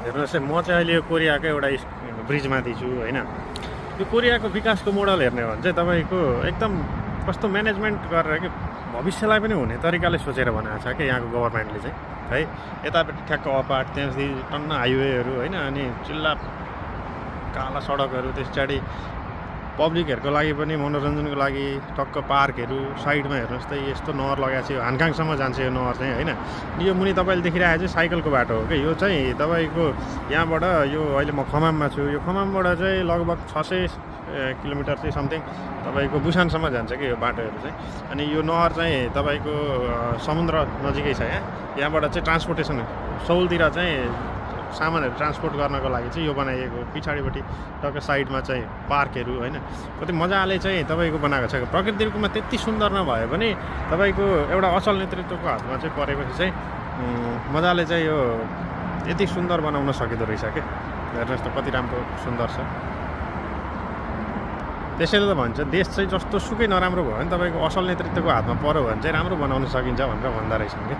हेर्नुहोस् है, म चाहिँ अहिले यो कोरियाको एउटा ब्रिजमाथि छु होइन। यो कोरियाको विकासको मोडल हेर्ने हो भने चाहिँ तपाईँको एकदम कस्तो म्यानेजमेन्ट गरेर कि भविष्यलाई पनि हुने तरिकाले सोचेर बनाएको छ क्या यहाँको गभर्मेन्टले चाहिँ है। यतापट्टि ठ्याक्क अपार्ट, त्यहाँदेखि टन्न हाइवेहरू होइन, अनि चिल्ला काला सडकहरू, त्यस पछाडि पब्लिकहरूको लागि पनि मनोरञ्जनको लागि टक्क पार्कहरू साइडमा हेर्नुहोस् त यस्तो नहर लगाएको छ। यो हानकाङसम्म जान्छ यो नहर चाहिँ होइन। यो मुनि तपाईँले देखिरहेको चाहिँ साइकलको बाटो हो कि यो चाहिँ तपाईँको यहाँबाट यो अहिले म खमाममा छु, यो खमामबाट चाहिँ लगभग 600 किलोमिटर चाहिँ समथिङ तपाईँको बुसानसम्म जान्छ कि यो बाटोहरू चाहिँ। अनि यो नहर चाहिँ तपाईँको समुद्र नजिकै छ यहाँबाट चाहिँ ट्रान्सपोर्टेसन सौलतिर चाहिँ सामानहरू ट्रान्सपोर्ट गर्नको लागि चाहिँ यो बनाइएको। पछाडिपट्टि टक्क साइडमा चाहिँ पार्कहरू होइन, कति मजाले चाहिँ तपाईँको बनाएको छ। प्रकृति रूपमा त्यति सुन्दर नभए पनि तपाईँको एउटा अचल नेतृत्वको हातमा चाहिँ परेपछि चाहिँ मजाले चाहिँ यो यति सुन्दर बनाउन सकिँदो रहेछ क्या। हेर्नुहोस् त कति राम्रो सुन्दर छ। त्यसैले त भन्छ देश चाहिँ जस्तो सुकै नराम्रो भयो भने तपाईँको असल नेतृत्वको हातमा पऱ्यो भने चाहिँ राम्रो बनाउन सकिन्छ भनेर भन्दा रहेछन् क्या।